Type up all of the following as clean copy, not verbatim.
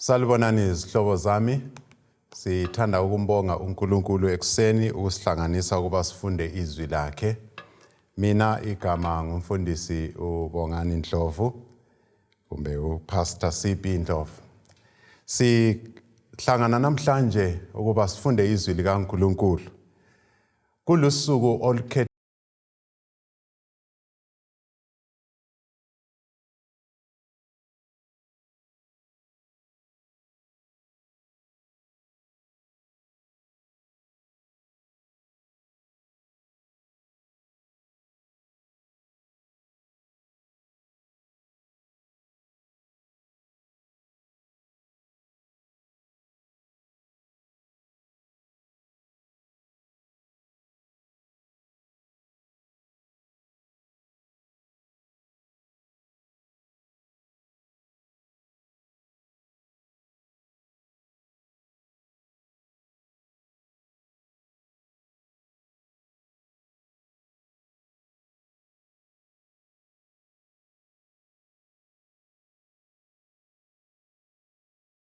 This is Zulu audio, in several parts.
Salibonani izihlobo zami. Sithanda ukumbonga uNkulunkulu ekuseni ukusihlanganisa ukuba sifunde izwi lakhe. Mina igama ngumfundisi uBongani Ndlovu kumbe uPastor CB Ndlovu. Sihlangana namhlanje ukuba sifunde izwi likaNkulunkulu. Kulusuku olukhethe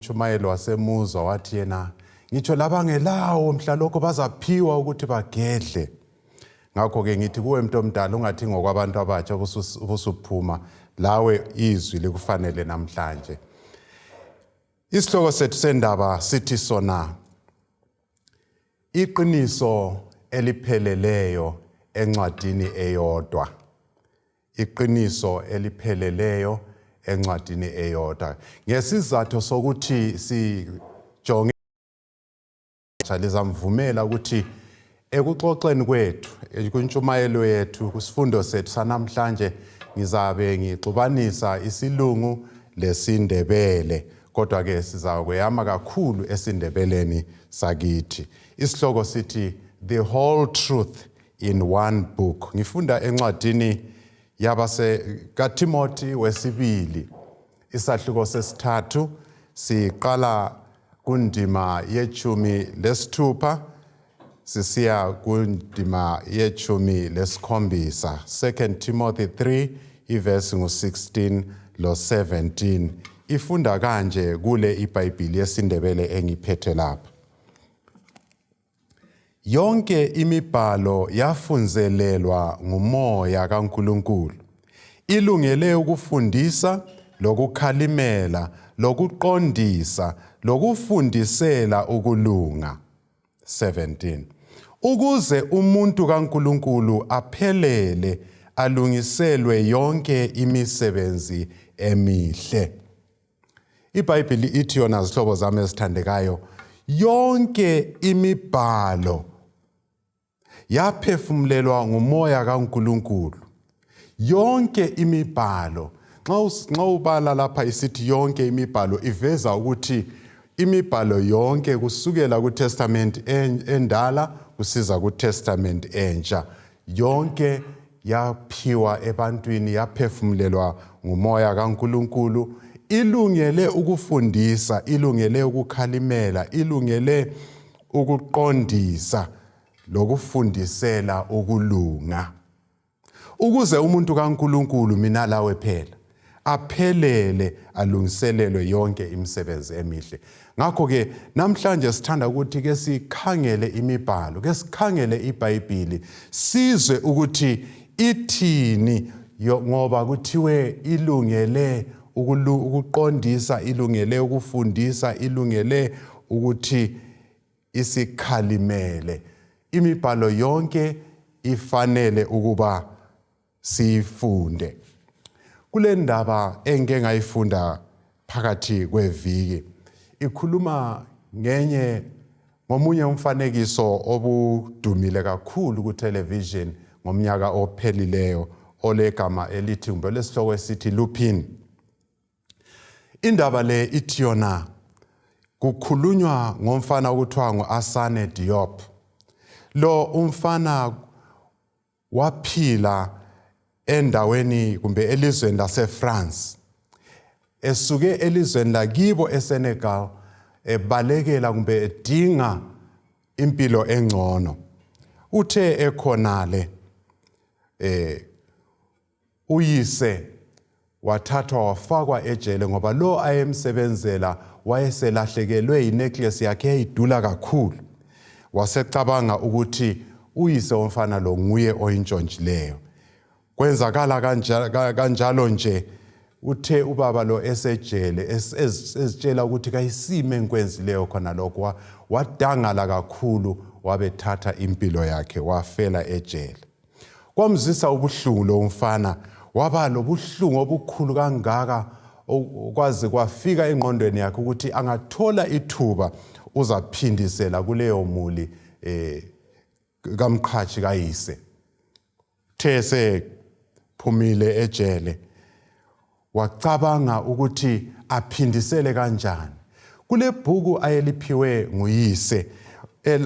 Umshumayeli wasemuzwa wathi yena ngitsho labangelawo mhlalokho bazaphiwa ukuthi bagedle. Ngakho-ke ngithi kuwe mntu omdala ungathi ngokwabantu abatsha ubusuphuma lawe izwi likufanele namhlanje. Isihloko sethu sendaba sithi sona iqiniso elipheleleyo encwadini eyodwa. Iqiniso elipheleleyo encwadini eyodwa. Ngesizathu sokuthi sijonge lizamvumela ukuthi ekuxoxeni kwethu kwintshumayelo yethu kusifundo sethu sanamhlanje ngizabe ngixubanisa isilungu lesiNdebele kodwa ke sizakweyama kakhulu esiNdebeleni sakithi. Isihloko sithi The Whole Truth in One Book. Ngifunda encwadini yabase kaTimothy wesibili isahluko sesithathu siqala kundima yechumi lesithupha sisiya kundima yechumi lesikhombisa. 2 Timothy 3 ivesi ngu-16 lo-17 ifunda kanje kule iBhayibhili yesiNdebele engiphethe lapha. Yonke imibhalo yafunzelelwa ngumoya kaNkulunkulu, ilungele ukufundisa, lokukhalimela, lokuqondisa, lokufundisela ukulunga. 17 ukuze umuntu kaNkulunkulu aphelele alungiselwe yonke imisebenzi emihle. IBhayibhili ithi yona zihlobo zami ezithandekayo yonke imibhalo yaphefumulelwa ngumoya kaNkulunkulu. Yonke imibhalo nxa ubala lapha isithi yonke imibhalo iveza ukuthi imibhalo yonke kusukela kuTestament endala kusiza kuTestament entsha yonke yaphiwa ebantwini yaphefumulelwa ngumoya kaNkulunkulu ilungele ukufundisa ilungele ukukhalimela ilungele ukuqondisa lokufundisela ukulunga ukuze umuntu kaNkulunkulu mina lawe phela aphelele alungiselelwe yonke imisebenzi emihle. Ngakho-ke namhlanje sithanda ukuthi ke sikhangele imibhalo, ke sikhangele iBhayibhili, sizwe ukuthi ithini ngoba kuthiwe ilungele ukuqondisa, ilungele ukufundisa, ilungele ukuthi isikhalimele. Imibhalo yonke ifanele ukuba siyifunde. Kule ndaba engike ngayifunda phakathi kweviki ikhuluma ngenye ngomunye umfanekiso obudumile kakhulu ku-television ngomnyaka ophelileyo olegama elithi kumbe olesihloko esithi Lupin. Indaba le ithi yona kukhulunywa ngomfana okuthiwa ngu-Asane Diop. Lo umfana Waphila endaweni kumbe elizweni laseFrance. Esuke elizweni lakibo eSenegal ebalekela kumbe edinga impilo engcono. Uthe ekhonale eh uyise Wathathwa wafakwa ejele ngoba lo ayemsebenzela wayeselahlekelwe yinecklace yakhe eyayidula kakhulu. Wasecabanga ukuthi uyise womfana lo nguye oyintshontshileyo. Kwenzakala kanjalo nje uthe ubaba lo esejele ezitshela ukuthi kayisime engikwenzileyo khona lokho wadangala kakhulu wabethatha impilo yakhe wafela ejele. Kwamzwisa ubuhlungu lo mfana waba lobuhlungu obukhulu kangaka kwaze kwafika engqondweni yakhe ukuthi angathola ithuba uzaphindisela kuleyo muli eh kamqhatshi kayise. Uthe sephumile ejele wacabanga ukuthi aphindisele kanjani. Kulebhuku ayeliphiwe nguyise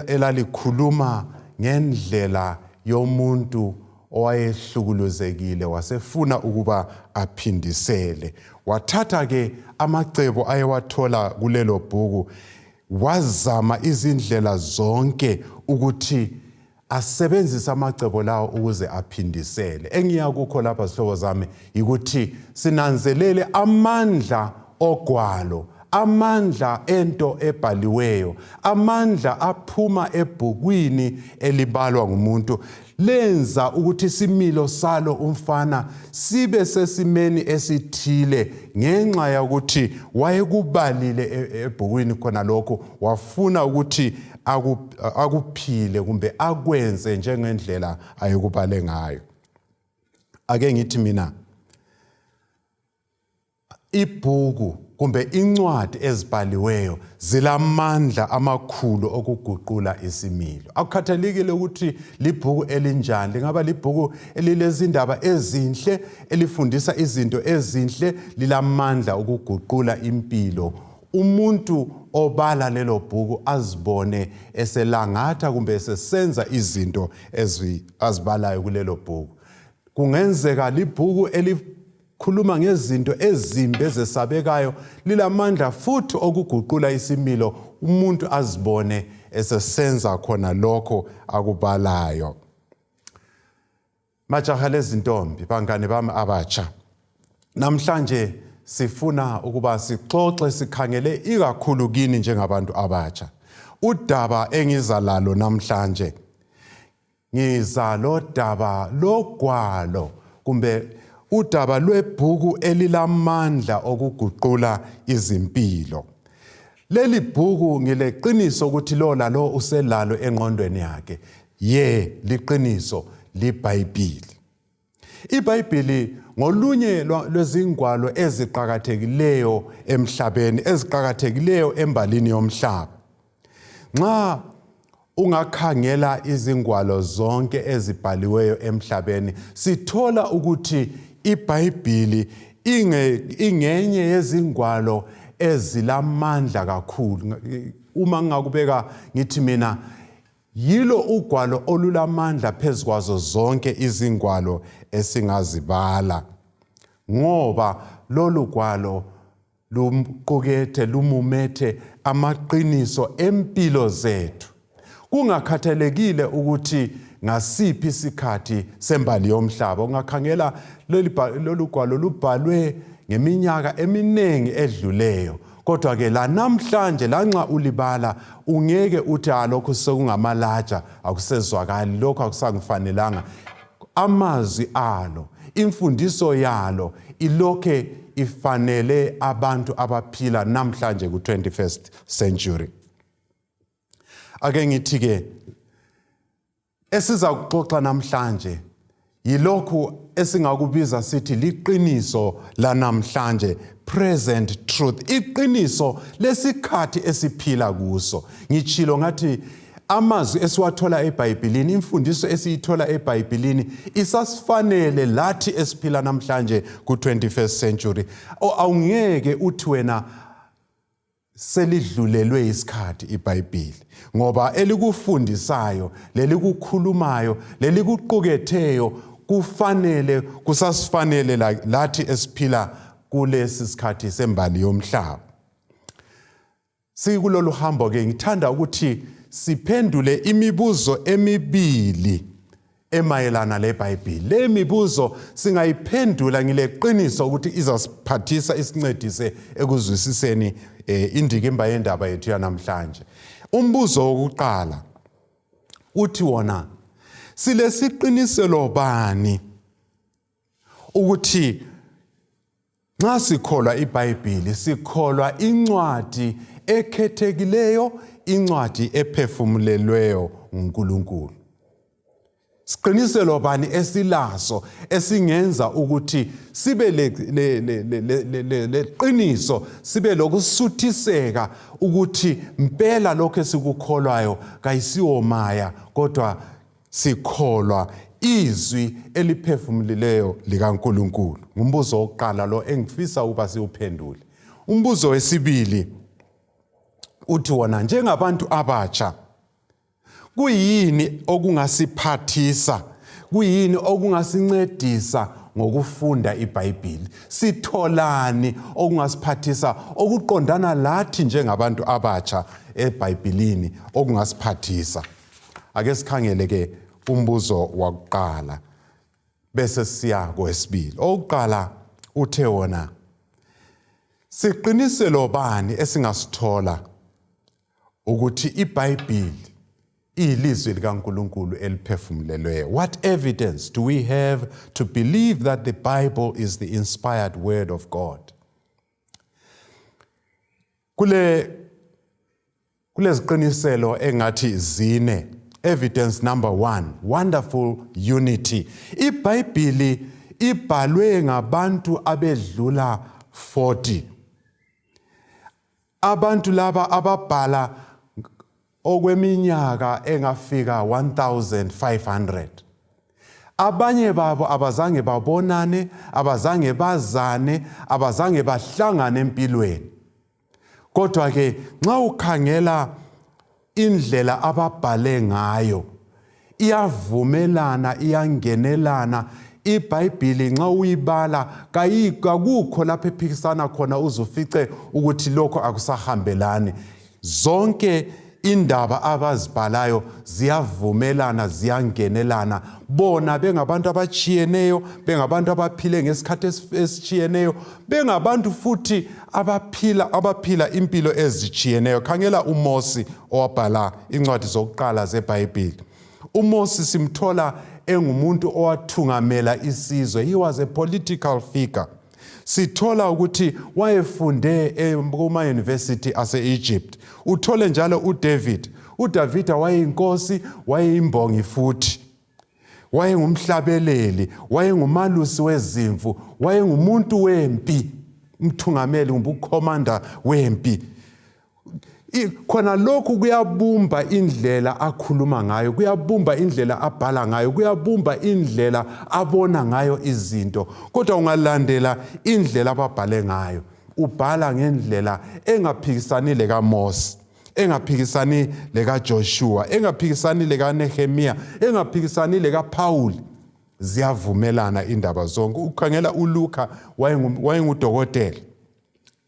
elalikhuluma ngendlela yomuntu owayehlukuluzekile wasefuna ukuba aphindisele. Wathatha ke amacebo ayewathola kulelo bhuku wazama izindlela zonke ukuthi asebenzise amacebo lawo ukuze aphindisele. Engiya kukho lapha zihlobo zami yikuthi sinanzelele amandla ogwalo, amandla ento ebhaliweyo, amandla aphuma ebhukwini elibalwa ngumuntu lenza ukuthi isimilo salo umfana sibe sesimeni esithile ngenxa yokuthi wayekubalile ebhukwini khona lokho wafuna ukuthi akuphile kumbe akwenze njengendlela ayekubale ngayo. Ake ngithi mina ibhuku kumbe incwadi ezibhaliweyo zilamandla amakhulu okuguqula isimilo. Akukhathalekile ukuthi libhuku elinjani, lingaba libhuku elilezindaba ezinhle, elifundisa izinto ezinhle, lilamandla okuguqula impilo umuntu obala lelo bhuku azibone eselangatha kumbe esesenza izinto azibalayo kulelo bhuku. Kungenzeka libhuku elikhuluma ngezinto ezimbi ezesabekayo, lilamandla futhi okuguqula isimilo umuntu azibone esesenza khona lokho akubalayo. Majaha lezintombi, bangane bami abatsha, namhlanje sifuna ukuba sixoxe sikhangele ikakhulu kini njengabantu abatsha. Udaba engiza lalo namhlanje, ngiza lodaba logwalo kumbe udaba lwebhuku elilamandla okuguqula izimpilo. Leli bhuku ngileqiniso ukuthi lo lalo uselalo engqondweni yakhe. Ye, liqiniso, liBhayibhili. IBhayibhili ngolunye lwezingwalo eziqakathekileyo emhlabeni, eziqakathekileyo embalini yomhlaba. Nxa ungakhangela izingwalo zonke ezibhaliweyo emhlabeni, sithola ukuthi iBhayibhili ingenye yezingwalo ezilamandla kakhulu. Uma ngingakubeka ngithi mina yilo ugwalo olulamandla phezu kwazo zonke izingwalo esingazibala, ngoba lolu gwalo luqukethe lumumethe amaqiniso empilo zethu kungakhathalekile ukuthi ngasiphi isikhathi sembali yomhlaba. Ungakhangela lolu gwalo lubhalwe ngeminyaka eminingi edluleyo, kodwa ke lanamhlanje lanxa ulibala ungeke uthi alokhu sekungamalaja, akusezwakali lokhu, akusangifanelanga. Amazwi alo, imfundiso yalo ilokhe ifanele abantu abaphila namhlanje ku-21st century. Ake ngithi ke esiza kuxoxa namhlanje yilokhu esingakubiza sithi liqiniso lanamhlanje, present truth, iqiniso lesikhathi esiphila kuso. Ngitshilo ngathi amazwi esiwathola eBhayibhilini, imfundiso esiyithola eBhayibhilini isasifanele lathi esiphila namhlanje ku-21st century. Awungeke uthi wena selidlulelwe isikhathi iBhayibhili, ngoba elikufundisayo lelikukhulumayo lelikuquketheyo kufanele, kusasifanele lathi esiphila kulesi sikhathi sembali yomhlaba. Sikulolu hambo ke ngithanda ukuthi siphendule imibuzo emibili Emayelana leBhayibhili. Le mibuzo singayiphendula ngileqiniso ukuthi izasiphathisa isincedise ekuzwisiseni indikimba yendaba yethu yanamhlanje. Umbuzo wokuqala uthi wona silesiqiniselo bani ukuthi nxa sikholwa iBhayibhili sikholwa incwadi ekhethekileyo, incwadi ephefumulelweyo nguNkulunkulu? Siqiniselo bani esilaso esingenza ukuthi sibe leqiniso, sibe lokusuthiseka ukuthi mpela lokho esikukholwayo kayisiwo maya, kodwa sikholwa izwi eliphefumulileyo likaNkulunkulu? Ngumbuzo wokuqala lo engifisa ukuba siwuphendule. Umbuzo wesibili uthi wona, njengabantu abatsha, kuyini okungasiphathisa, kuyini okungasincedisa ngokufunda iBhayibhili? Sitholani okungasiphathisa okuqondana lathi njengabantu abatsha eBhayibhilini okungasiphathisa? Ake sikhangele ke umbuzo wakuqala bese siya kwesibili. Owokuqala uthe wona, siqiniselo bani esingasithola ukuthi iBhayibhili iyilizwi likaNkulunkulu eliphefumulelweyo? What evidence do we have to believe that the Bible is the inspired word of God? Kule kuleziqiniselo engathi zine. Evidence number 1, wonderful unity. IBhayibhili ibhalwe ngabantu abedlula 40. Abantu laba ababhala okweminyaka engafika 1500. Abanye babo abazange babonane, abazange bazane, abazange bahlangane empilweni. Kodwa ke nxa ukhangela indlela ababhale ngayo, iyavumelana, iyangenelana. IBhayibhili nxa uyibala kakukho lapho ephikisana khona uzufice ukuthi lokho akusahambelani. Zonke indaba abazibhalayo ziyavumelana, ziyangenelana, bona bengabantu abatshiyeneyo, bengabantu abaphile ngesikhathi esitshiyeneyo, bengabantu futhi abaphila impilo ezitshiyeneyo. Khangela uMosi owabhala incwadi zokuqala zeBhayibhili. UMosi simthola engumuntu owathungamela isizwe. He was a political figure. Sithola ukuthi wayefunde kuma-university ase-Egypt. Uthole njalo uDavid. UDavida wayeyinkosi, wayeyimbongi futhi. Wayengumhlabeleli, wayengumalusi wezimvu, wayengumuntu wempi, umthungameli kumbe ukhomanda wempi. Khona lokhu kuyabumba indlela akhuluma ngayo, kuyabumba indlela abhala ngayo, kuyabumba indlela abona ngayo izinto. Kodwa ungalandela indlela ababhale ngayo, ubhala ngendlela engaphikisani lekaMose, engaphikisani lekaJoshua, engaphikisani lekaNehemiya, engaphikisani lekaPhawuli. Ziyavumelana indaba zonke. Ukhangela uLuka, wayengudokotela,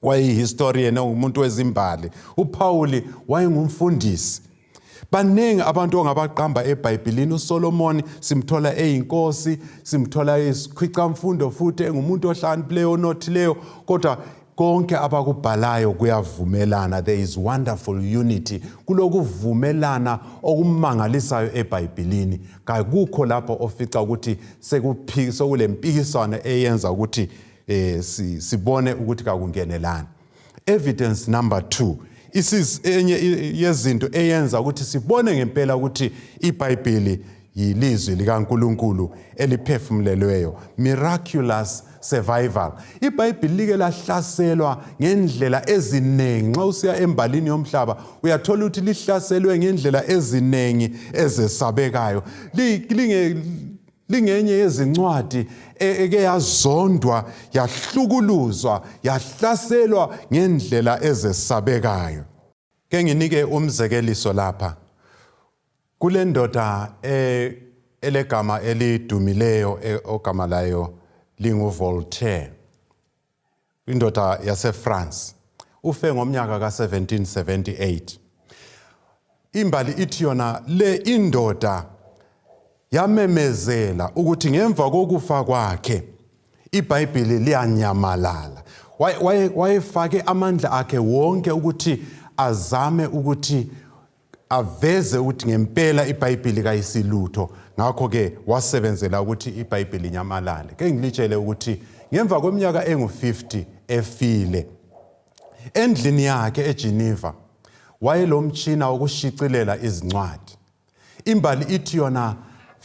wayeyihistorian, ongumuntu wezimbali. UPauli wayengumfundisi. Baningi abantu ongabaqamba eBhayibhilini. USolomoni simthola eyinkosi, simthola eyisikhwicamfundo futhi engumuntu ohlakaniphileyo, onothileyo, kodwa konke abakubhalayo kuyavumelana. There is wonderful unity. Kulokuvumelana okumangalisayo eBhayibhilini. Kakukho lapho ofica ukuthi sekulempikiswano eyenza ukuthi sibone ukuthi kakungenelani. Evidence number 2, isis enye yezinto eyenza ukuthi sibone ngempela ukuthi iBhayibheli yilizwi likaNkulunkulu eliphefumulelweyo, miraculous survival. IBhayibheli like lahlaselwa ngendlela eziningi. Nxa usiya embalini yomhlaba uyathola ukuthi lihlaselwe ngendlela eziningi ezesabekayo. Lingenye yezincwadi eke yazondwa, yahlukuluzwa, yahlaselwa ngendlela ezesabekayo. Ke nginike umzekeliso lapha. Kule ndoda elegama elidumileyo, ogama layo linguVoltaire, indoda yaseFrance. Ufe ngomnyaka ka-1778. Imbali ithi yona le indoda Yamemezela ukuthi ngemva kokufa kwakhe iBhayibheli liyanyamalala. Wayefake amandla akhe wonke ukuthi azame ukuthi aveze ukuthi ngempela iBhayibheli kayisilutho. Ngakho-ke wasebenzela ukuthi iBhayibheli inyamalale. Ke ngilitshele ukuthi ngemva kweminyaka engu-50 efile, endlini yakhe eGeneva wayelomtshina wokushicilela izincwadi. Imbali ithi yona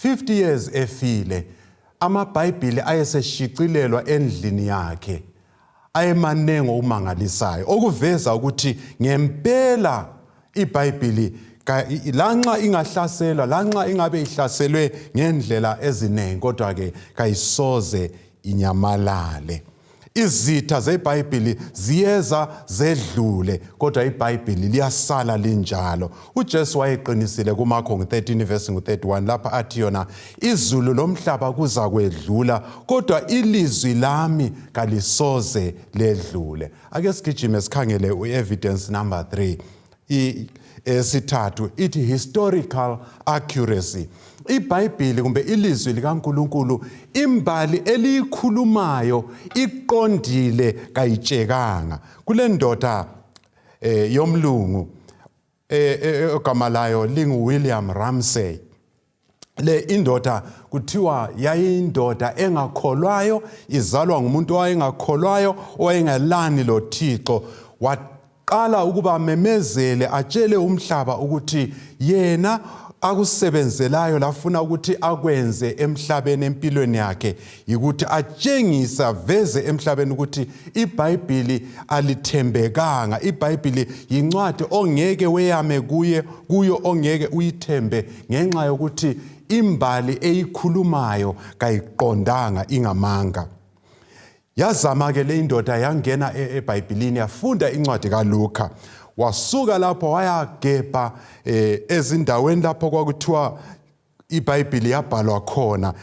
50 years efile, amaBhayibhili ayeseshicilelwa endlini yakhe ayemaningi okumangalisayo, okuveza ukuthi ngempela iBhayibhili lanxa ingahlaselwa, lanxa ingabe ihlaselwe ngendlela eziningi, kodwa-ke kayisoze inyamalale. Izitha zeBhayibhili ziyeza zedlule, kodwa iBhayibhili liyasala linjalo. UJesu wayeqinisile kuMakho ngu-13 verse ngu-31 lapha athi yona izulu lomhlaba kuza kwedlula, kodwa ilizwi lami kalisoze ledlule. Ake sigijime sikhangele u-evidence number 3. Esithathu ithi historical accuracy. IBhayibhili kumbe ilizwi likaNkuluNkulu, imbali eliyikhulumayo iqondile, kayitshekanga. Kule ndoda yomlungu ogama layo lingu William Ramsay. Le indoda kuthiwa yayindoda engakholwayo, izalwa ngumuntu owayengakholwayo, owayengelani loThixo. Waqala ukuba memezele, atshele umhlaba ukuthi yena akusebenzelayo lafuna ukuthi akwenze emhlabeni empilweni yakhe yikuthi atshengise, aveze emhlabeni ukuthi iBhayibhili alithembekanga, iBhayibhili yincwadi ongeke weyame kuye kuyo, ongeke uyithembe ngenxa yokuthi imbali eyikhulumayo kayiqondanga, ingamanga. Yazama-ke le indoda, yangena eBhayibhilini, yafunda incwadi kaLuka. Wasuka lapho wayagebha ezindaweni lapho kwakuthiwa iBhayibhili yabhalwa khona.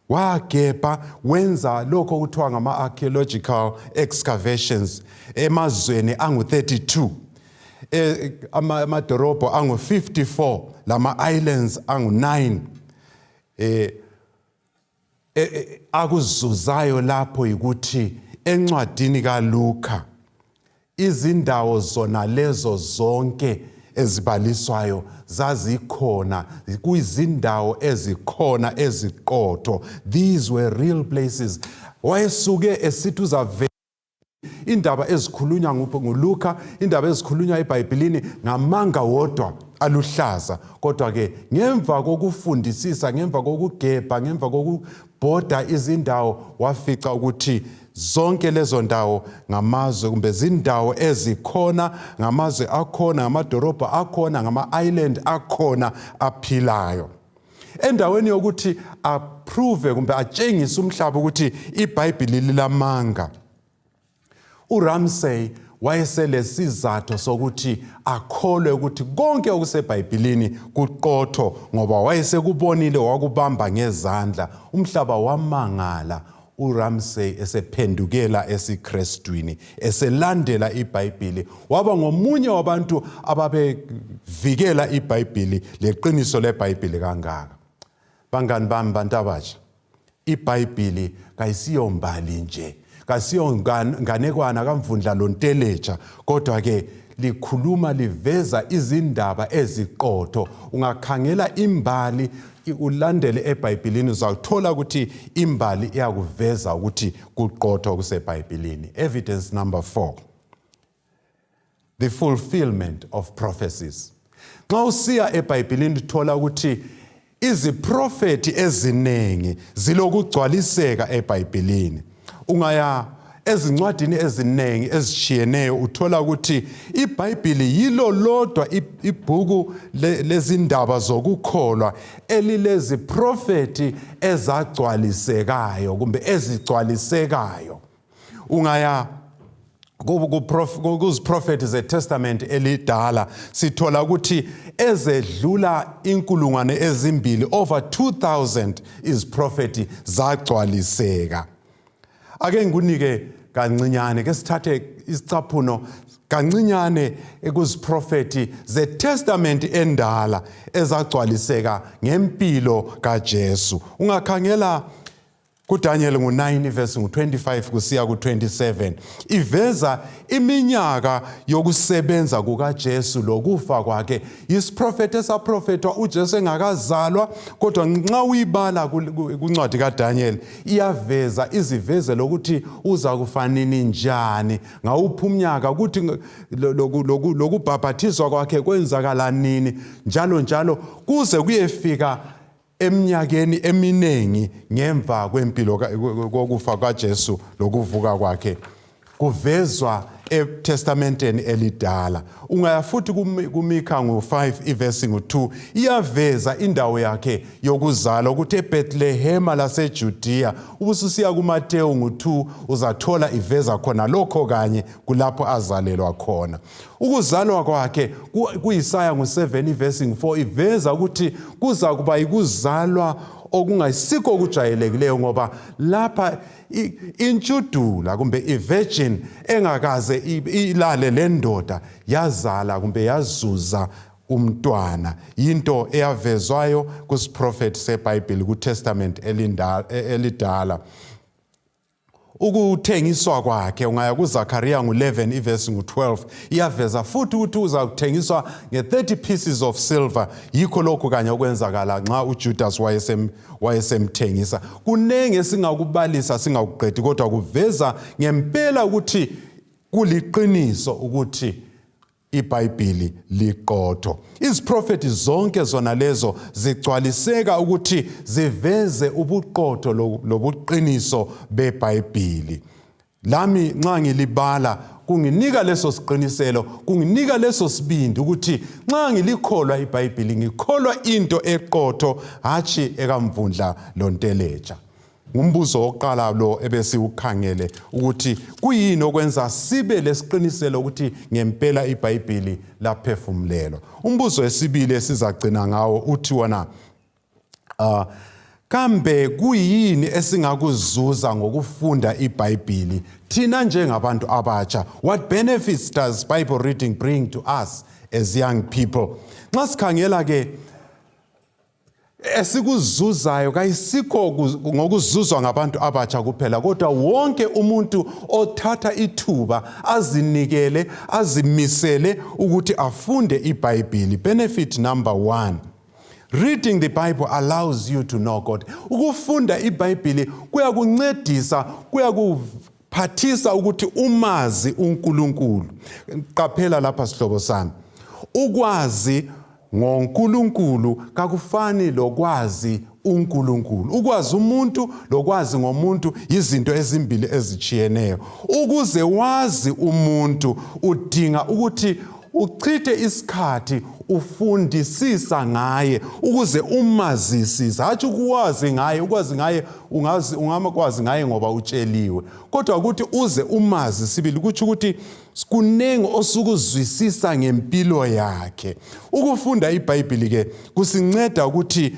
Wagebha, wenza lokho okuthiwa ngama-archaeological excavations emazweni angu-32, amadorobho angu-54 lama-islands angu-9. Akuzuzayo lapho yikuthi encwadini kaLuka izindawo zona lezo zonke ezibaliswayo zazikhona, kuyizindawo ezikhona eziqotho. These were real places. Wayesuke esithi uzavela indaba ezikhulunywa nguLuka, indaba ezikhulunywa eBhayibhilini ngamanga wodwa aluhlaza. Kodwa-ke ngemva kokufundisisa, ngemva kokugebha, ngemva kokubhoda izindawo, wafica ukuthi zonke lezo ndawo ngamazwe kumbe zindawo ezikhona, ngamazwe akhona, ngamadorobho akhona, ngama-island akhona aphilayo. Endaweni yokuthi aprove kumbe atshengise umhlaba ukuthi iBhayibhili lilamanga, uRamsey wayeselesizatho sokuthi akholwe ukuthi konke okuseBhayibhilini kuqotho, ngoba wayesekubonile, wakubamba ngezandla. Umhlaba wamangala uRamsey esephendukela esiKrestwini, eselandela iBhayibhili. Waba ngomunye wabantu ababevikela iBhayibhili leqiniso leBhayibhili kangaka. Bangani bami, bantu abatsha, iBhayibhili kayisiyo mbali nje, kasiyo nganekwana kaMvundla loNteleja, kodwa-ke likhuluma, liveza izindaba eziqotho. Ungakhangela imbali ulandele eBhayibhilini, uzawuthola ukuthi imbali iyakuveza ukuthi kuqotho okuseBhayibhilini. Evidence number 4, the fulfillment of prophecies. Nxa usiya eBhayibhilini uthola ukuthi iziprofethi eziningi zilokugcwaliseka eBhayibhilini. Ungaya ezincwadini eziningi ezishiyeneyo uthola ukuthi iBhayibhili yilo lodwa ibhuku lezindaba zokukholwa elileziprofethi ezagcwalisekayo kumbe ezigcwalisekayo. Ungaya kuziprofethi zeTestament elidala sithola ukuthi ezedlula 2000, over 2000 iziprofethi zagcwaliseka. Ake ngikunike kancinyane, ke sithathe isicaphuno. Kancinyane ekuziprofethi zeTestament endala ezagcwaliseka ngempilo kaJesu. Ungakhangela kuDaniel ngu-9 verse ngu-25 kusiya ku-27, iveza iminyaka yokusebenza kukaJesu lokufa kwakhe. Yisiprofetho esaprofethwa uJesu engakazalwa, kodwa nxa uyibala kuncwadi kaDaniel iyaveza iziveze lokuthi uza kufa nini, njani, ngawuphi umnyaka, ukuthi lokubhabhathizwa kwakhe kwenzakala nini, njalo njalo, kuze kuyefika eminyakeni eminingi ngemva kwempilo kokufa kaJesu lokuvuka kwakhe, kuvezwa eTestamenteni elidala. Ungaya futhi kuMika ngu-5 ivesi ngu-2, iyaveza indawo yakhe yokuzalwa ukuthi eBethlehema laseJudiya. Ubususiya kuMatewu ngu-2, uzathola iveza khona lokho kanye kulapho azalelwa khona. Ukuzalwa kwakhe kuIsaya ngu-7 ivesi ngu-4 iveza ukuthi kuza kuba yikuzalwa okungayisikho okujayelekileyo, ngoba lapha intshudula kumbe i-virgin engakaze ilale lendoda yazala kumbe yazuza umntwana. Yinto eyavezwayo kusiprofethi seBhayibheli kuTestament elidala. Ukuthengiswa kwakhe, ungaya kuZakhariya ngu-11 ivesi ngu-12, iyaveza futhi ukuthi uza kuthengiswa nge-30 pieces of silver. Yikho lokhu kanye okwenzakala nxa uJudas wayesemthengisa. Kuningi esingakubalisa singakuqedi, kodwa kuveza ngempela ukuthi kuliqiniso ukuthi iBhayibhili liqotho. Iziprofethi zonke zona lezo zigcwaliseka ukuthi ziveze ubuqotho lobuqiniso beBhayibhili. Lami nxa ngilibala kunginika leso siqiniselo, kunginika leso sibindi ukuthi nxa ngilikholwa iBhayibhili ngikholwa into eqotho, hatshi ekamvundla lonteleja. Ngumbuzo wokuqala lo ebesiwukhangele, ukuthi kuyini okwenza sibe lesiqiniselo ukuthi ngempela iBhayibhili laphefumulelwa. Umbuzo wesibili esizagcina ngawo uthi wona, kambe kuyini esingakuzuza ngokufunda iBhayibhili thina njengabantu abatsha? What benefits does Bible reading bring to us as young people? Nxa sikhangela ke, esikuzuzayo kayisikho ngokuzuzwa ngabantu abatsha kuphela, kodwa wonke umuntu othatha ithuba azinikele, azimisele ukuthi afunde iBhayibhili. Benefit number 1: Reading the Bible allows you to know God. Ukufunda iBhayibhili kuyakuncedisa, kuyakuphathisa ukuthi umazi uNkulunkulu. Qaphela lapha, sihlobo sami. Ukwazi ngoNkulunkulu kakufani lokwazi uNkulunkulu. Ukwazi umuntu lokwazi ngomuntu izinto ezimbili ezitshiyeneyo. Ukuze wazi umuntu udinga ukuthi uchithe isikhathi ufundisisa ngaye ukuze umazisise, hatshi ukuwazi ngaye. Ukwazi ngaye, ungazi, ungamakwazi ngaye ngoba utsheliwe, kodwa ukuthi uze umazi sibili kutsho ukuthi kuningi osukuzwisisa ngempilo yakhe. Ukufunda iBhayibhili ke kusinceda ukuthi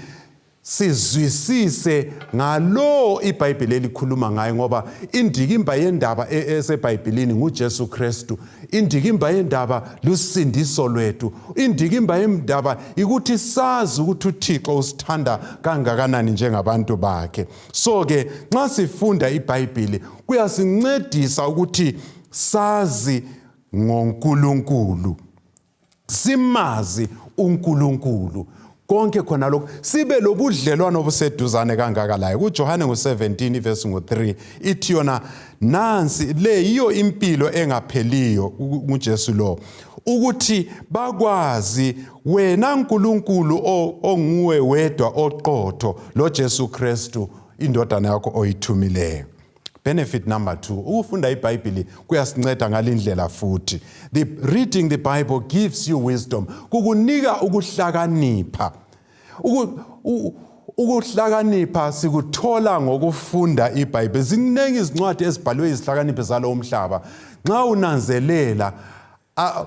sizwisise ngalo iBhayibheli elikhuluma ngayo, ngoba indikimba yendaba eseBhayibhelini nguJesu Kristu. Indikimba yendaba lusindiso lwethu. Indikimba yendaba ukuthi sazi ukuthi uThixo usithanda kangakanani njengabantu bakhe. So ke nxa sifunda iBhayibheli kuyasincedisa ukuthi sazi ngoNkulunkulu, simazi uNkulunkulu, konke khona lokhu, sibe lobudlelwano obuseduzane kangaka laye. KuJohane ngu-17 ivesi ngu-3 ithi yona, nansi le yiyo impilo engapheliyo, nguJesu lo, ukuthi bakwazi wena Nkulunkulu onguwe wedwa oqotho, lo Jesu Kristu indodana yakho oyithumileyo. Benefit number 2: ukufunda iBhayibhili kuyasinceda ngalindlela futhi. The reading the Bible gives you wisdom. Kukunika ukuhlakanipha. Ukuhlakanipha sikuthola ngokufunda iBhayibheli. Ziningi izincwadi ezibhalwe izihlakaniphi zalo umhlaba. Nxa unanzelela,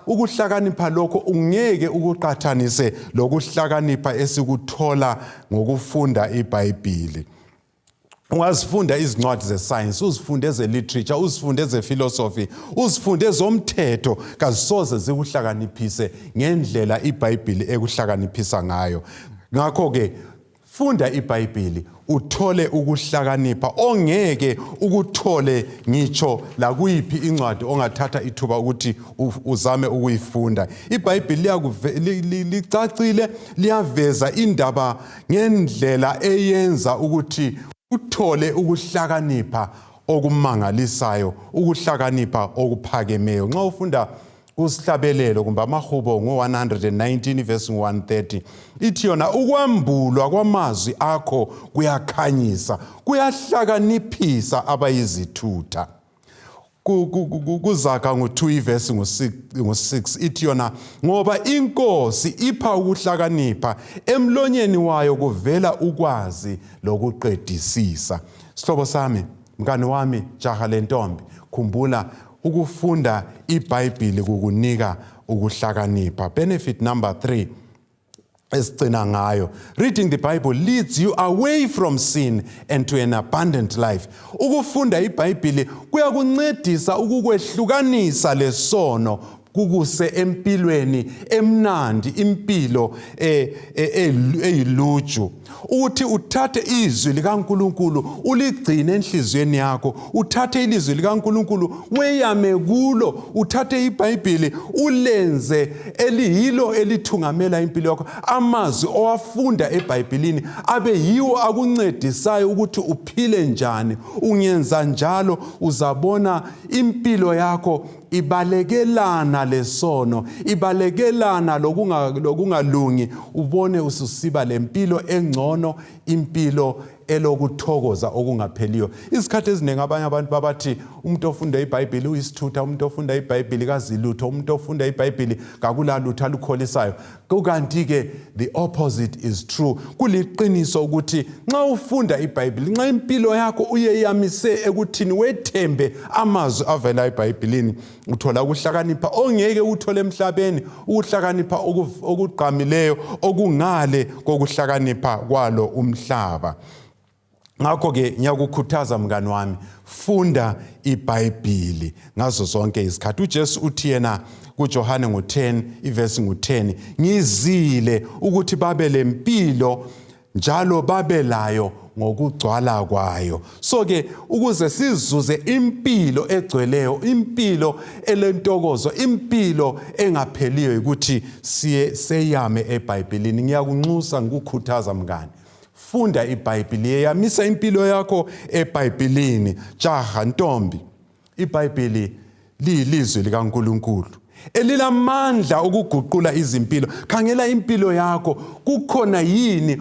ukuhlakanipha lokho ungeke ukuqathanise lokuhlakanipha esikuthola ngokufunda iBhayibhili. Ungazifunda izincwadi zesayensi, uzifunde eze-literature, uzifunde eze-philosophy, uzifunde ezomthetho, kazisoze zikuhlakaniphise ngendlela iBhayibhili ekuhlakaniphisa ngayo. Ngakho-ke funda iBhayibhili uthole ukuhlakanipha ongeke ukuthole ngitsho lakuyiphi incwadi ongathatha ithuba ukuthi uzame ukuyifunda. IBhayibhili licacile, liyaveza indaba ngendlela eyenza ukuthi uthole ukuhlakanipha okumangalisayo, ukuhlakanipha okuphakemeyo. Nxa ufunda kusihlabelelo kumbe amahubo ngo-119 verse 130, ithi yona ukwambulwa kwamazwi akho kuyakhanyisa, kuyahlakaniphisa abayizithutha. Kuzaga ngo-2 ivesi ngo-6 ithi yona ngoba inkosi ipha ukuhlakanipha, emlonyeni wayo kuvela ukwazi lokuqedisisa. Sihlobo sami, mngani wami, jaha lentombi, khumbula ukufunda iBhayibhili kukunika ukuhlakanipha. Benefit number 3 esigcina ngayo, reading the Bible leads you away from sin and to an abundant life. Ukufunda iBhayibhili kuyakuncedisa ukukwehlukanisa lesono, kukuse empilweni emnandi, impilo eyiluju. Ukuthi uthathe izwi likaNkuluNkulu uligcine enhliziyweni yakho, uthathe ilizwi likaNkuluNkulu weyame kulo, uthathe iBhayibhili ulenze eliyilo elithungamela impilo yakho. Amazwi owafunda eBhayibhilini abe yiwo akuncedisayo ukuthi uphile njani. Ungenza njalo uzabona impilo yakho ibalekelana lesono, ibalekelana lokungalungi, ubone ususiba lempilo engcono, impilo elokuthokoza okungapheliyo. Izikhathi eziningi abanye abantu babathi umuntu ofunda iBhayibhili uyisithutha, umuntu ofunda iBhayibhili kazilutho, umuntu ofunda iBhayibhili kakulalutho alukholisayo. Kukanti-ke the opposite is true. Kuliqiniso ukuthi nxa ufunda iBhayibhili, nxa impilo yakho uyeyamise ekuthini wethembe amazwi avela eBhayibhilini, uthola ukuhlakanipha ongeke uthole emhlabeni, ukuhlakanipha okugqamileyo okungale kokuhlakanipha kwalo umhlaba. Ngakho-ke ngiyakukhuthaza mngani wami, funda iBhayibhili ngazo zonke izikhathi. UJesu uthi yena kuJohane ngo-10 ivesi ngo-10, ngizile ukuthi babe lempilo njalo babe layo ngokugcwala kwayo. So-ke ukuze sizuze impilo egcweleyo, impilo elentokozo, impilo engapheliyo, ukuthi siye seyame eBhayibhilini. Ngiyakunxusa, ngikukhuthaza mngani, funda iBhayibhili, yeyamisa impilo yakho eBhayibhilini. Jaha, ntombi, iBhayibhili liyilizwi likaNkuluNkulu elilamandla okuguqula izimpilo. Khangela impilo yakho, kukhona yini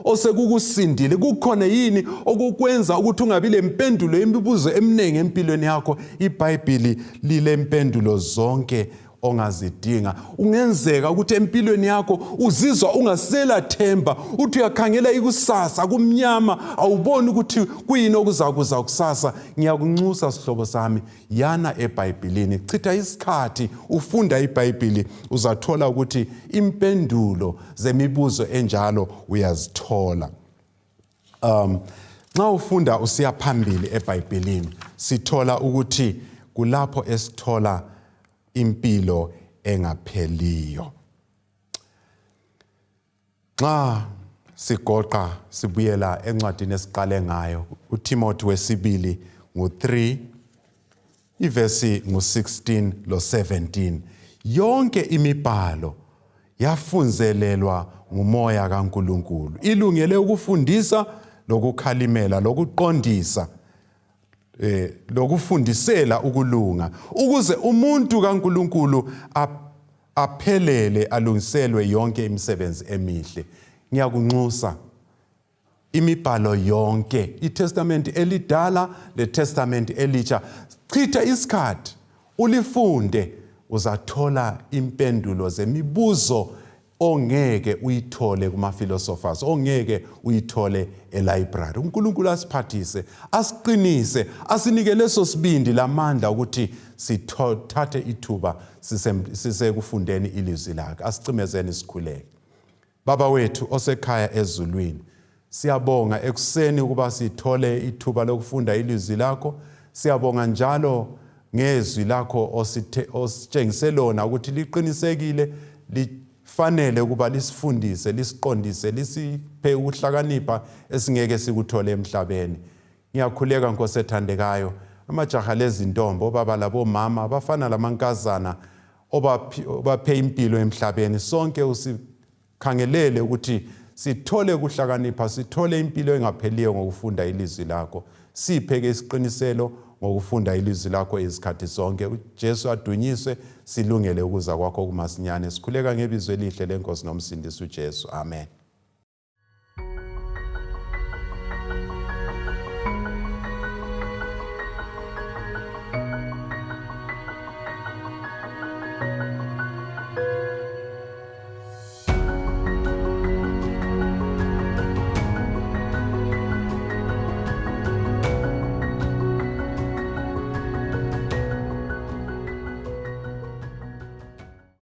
osekukusindile? Kukhona yini okukwenza ukuthi ungabi lempendulo yemibuzo eminingi empilweni yakho? IBhayibhili lilempendulo zonke ongazidinga. Ungenzeka ukuthi empilweni yakho uzizwa ungasela themba, uthi uyakhangela ikusasa kumnyama, awuboni ukuthi kuyini okuzakuza kusasa. Ngiyakunxusa sihlobo sami, yana eBhayibhilini, chitha isikhathi ufunda iBhayibhili, uzathola ukuthi impendulo zemibuzo enjalo uyazithola. Nxa ufunda usiya phambili eBhayibhilini, sithola ukuthi kulapho esithola impilo engapheliyo. Nxa sigoqa sibuyela encwadini esiqale ngayo, uTimothy wesibili ngu-3 ivesi ngu-16 lo-17, yonke imibhalo yafunzelelwa ngumoya kaNkuluNkulu, ilungele ukufundisa lokukhalimela lokuqondisa lokufundisela ukulunga, ukuze umuntu kaNkuluNkulu aphelele, alungiselwe yonke imisebenzi emihle. Ngiyakunxusa, imibhalo yonke, iTestament elidala leTestament elitsha, chitha isikhathi ulifunde, uzathola impendulo zemibuzo ongeke uyithole kuma-philosophers, ongeke uyithole elibrary. UNkulunkulu asiphathise, asiqinise, asinike leso sibindi lamandla ukuthi sithathe ithuba sisekufundeni ilizwi lakhe. Asicimezeni sikhuleke. Baba wethu osekhaya ezulwini, Siyabonga ekuseni ukuba sithole ithuba lokufunda ilizwi lakho. Siyabonga njalo ngezwi lakho ositshengise lona ukuthi liqinisekile, lifanele ukuba lisifundise, lisiqondise, lisiphe ukuhlakanipha esingeke sikuthole emhlabeni. Ngiyakhuleka Nkosi ethandekayo, amajaha lezintombi, obaba labomama, abafana lamankazana, obaphe impilo emhlabeni, sonke usikhangelele ukuthi sithole ukuhlakanipha, sithole impilo engapheliyo ngokufunda ilizwi lakho. Siphe-ke isiqiniselo ngokufunda ilizwi lakho izikhathi zonke. UJesu adunyiswe, silungele ukuza kwakho kumasinyane. Sikhuleka ngebizo elihle leNkosi noMsindisi uJesu. Amen.